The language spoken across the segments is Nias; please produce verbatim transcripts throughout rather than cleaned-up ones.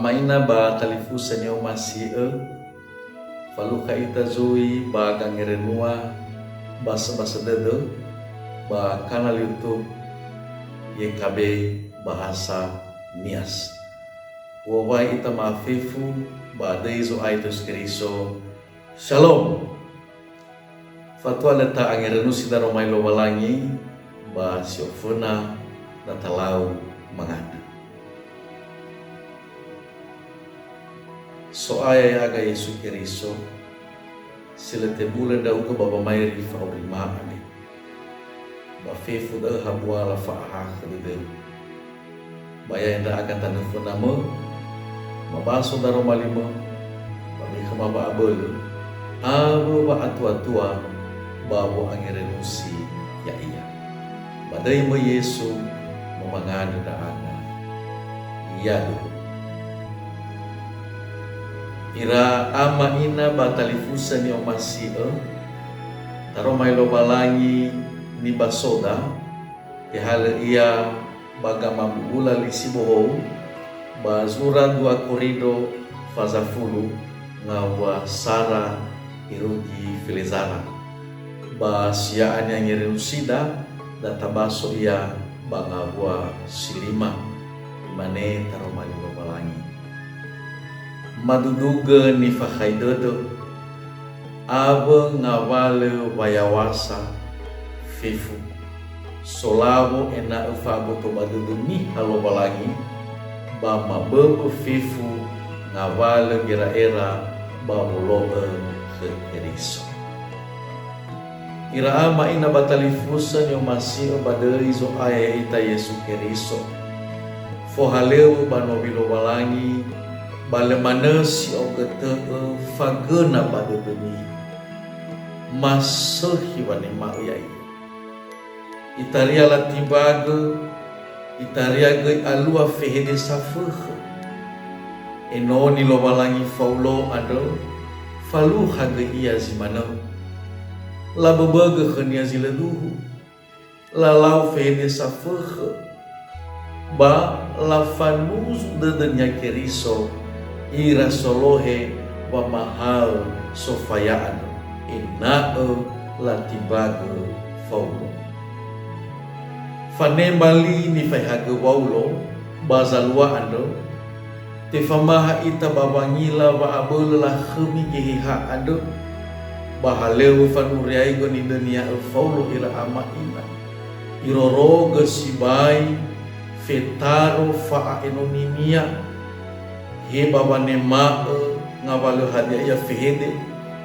Ma'ina ba talifusö ni'omasi'ö, falukha ita zui ba gangerenua basabasa dödö ba kanal YouTube Y K B Bahasa Nias. U'owai ita ma'afefu ba döi Zo'aya Yesu Keriso. Shalom. Fatua lö ta'angerenusi daroma li Lowalangi ba si oföna na talau mangandrö. So'aya ya'aga Yesu Keriso, si lö tebulö ndra'ugö ba wamaeri fa'aurima andre. Ba fefu da'ö habua lafa'ahakhö dödöu. Ba ya'e ndra'aga tanö fönamö, mabaso daroma limö, ba me khöma wa'abölö, awö wa'atuatua ba wo'angerenusi ya'ia. Ba döi möi Yesu, no mangandrö ndra'aga. Yaduhu. Ira ama ina ba talifusö ni'omasi'ö, taroma li Lowalangi nibasoda, tehalö ia ba gamabu'ula li sibohou, ba zura dua Korindo faza fulu ngawua sara irugi felezara. Ba si ya'ania ngerenusida, da tabaso ia ba ngawua si lima, imane taroma li Lowalangi. Madudugö nifakhai dödö, awö ngawalö wayaŵasa fefu. Solawo ena'ö fa'aboto ba dödö niha Lowalangi, ba maböbö fefu ngawalö gera'era ba wolo'ö khö Keriso. Ira ama ina ba talifusö ni'omasi'ö ba döi Zo'aya ya'ita Yesu Keriso. Fohalöŵö ba nowi Lowalangi, ba lö manö si ogötö'ö fagöna ba dödömi. Masöhi wanema'ö ya'ia. Itaria latimbagö, itaria göi alua fehede safökhö. Enoni Lowalangi Faulo andrö, falukha göi ia zi manö. Laböbögö khönia zi lö duhu. Lalau fehede safökhö. Ba lafanuzu dödönia Keriso ira solohe wamahaö sofaya andrö, ena'ö latimbagö Faulo. Fanema li nifaehagö Waulo ba zalua andrö, tefamaha ita ba wangila wa'abölö lakhömi Geheha andrö, ba halöŵö fanuriaigö nidönia'ö Faulo ira ama ina. Irorogö sibai fetaro fa'a'enoninia, he ba wanema'ö ngawalö hadia ia fehede,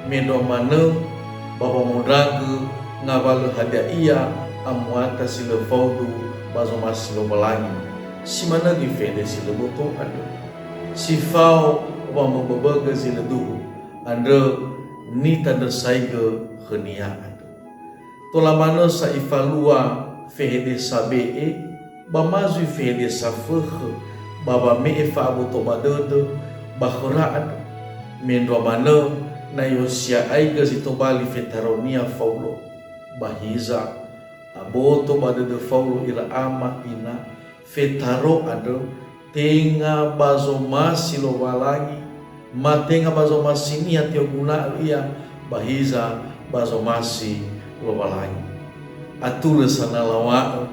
mendrua manö ba wamondragö ngawalö hadia ia amuata si lö faudu ba zomasi Lowalangi, si manö göi fehede si lö boto andrö. Si fao wamöböbögö zi lö duhu andrö nitandrösaigö khönia andrö. Tola manö sa ifalua fehede sabe'e, ba ma zui fehede safökhö, ba wame'e fa'aboto ba dödö ba khöra andrö. Mendrua manö na i'osia'aigö zi tobali fetaronia Faulo. Ba hiza, aboto ba dödö Faulo ira ama ina, fetaro andrö tenga ba zomasi Lowalangi, ma tenga ba zomasi niha te'oguna'ö ia, ba hiza ba zomasi Lowalangi. Atulö sa na lawa'ö,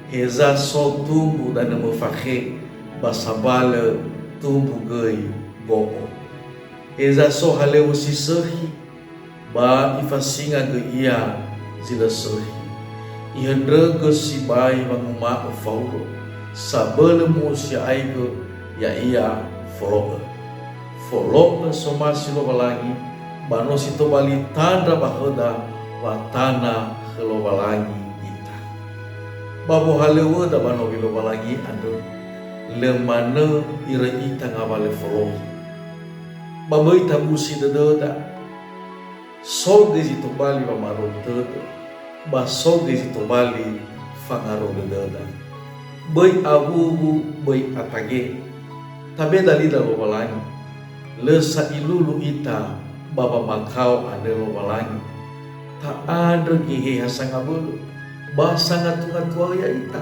heza so tumbu danö möfakhe, ba sambalö tumbu göi go'o. Heza so halöŵö si sökhi, ba ifasinga göi ia zi lö sökhi. Ihöndrögö sibai wanguma'ö Faulo, sabölö mu'osia'aigö ya'ia folo'ö. Folo'ö somasi Lowalangi, ba no si tobali tandra ba khöda wa tana khö Lowalangi ita. Ba wohalöŵöda ba nowi Lowalangi andrö, lö manö iröi ita ngawalö folohe. Ba böi tabusi dödöda, so göi zi tobali wamarou tödö, ba so göi zi tobali fangarou dödöda. Böi awuwu, böi atage. Tabe dalida Lowalangi. Lö sa ilulu ita ba wamakao andrö Lowalangi. Ta'andrö Geheha sangabölö, ba sangatunga tuaö ya'ita,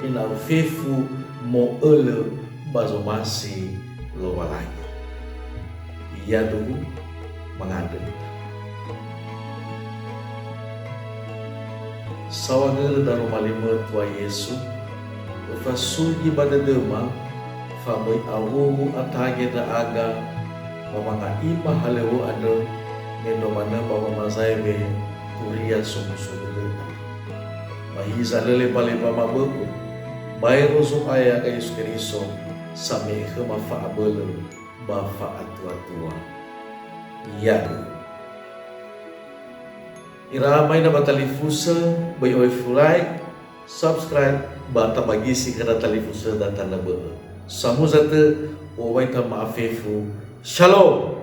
ena'ö fefu mo'ölö ba zomasi Lowalangi. Yaduhu mangandrö ita. Saohagölö daroma limö Tua Yesu, öfasugi ba dödöma, famöi awuwu atange ndra'aga, ba wanga'ima halöŵö andrö, mendrua manö ba wamazaewe turia somuso dödö andrö. Ba hiza lö lemba-lembama bö'ö, baero Zo'aya Yesu Keriso, same'e khöma fa'abölö ba fa'atua-tua. Yaduhu. Ira ama ina ba talifusö, böi oefu like, subscribe, ba tabagisi khöra talifusöda tanö bö'ö. Samuza tö, owaita ma'afefu. Shalom!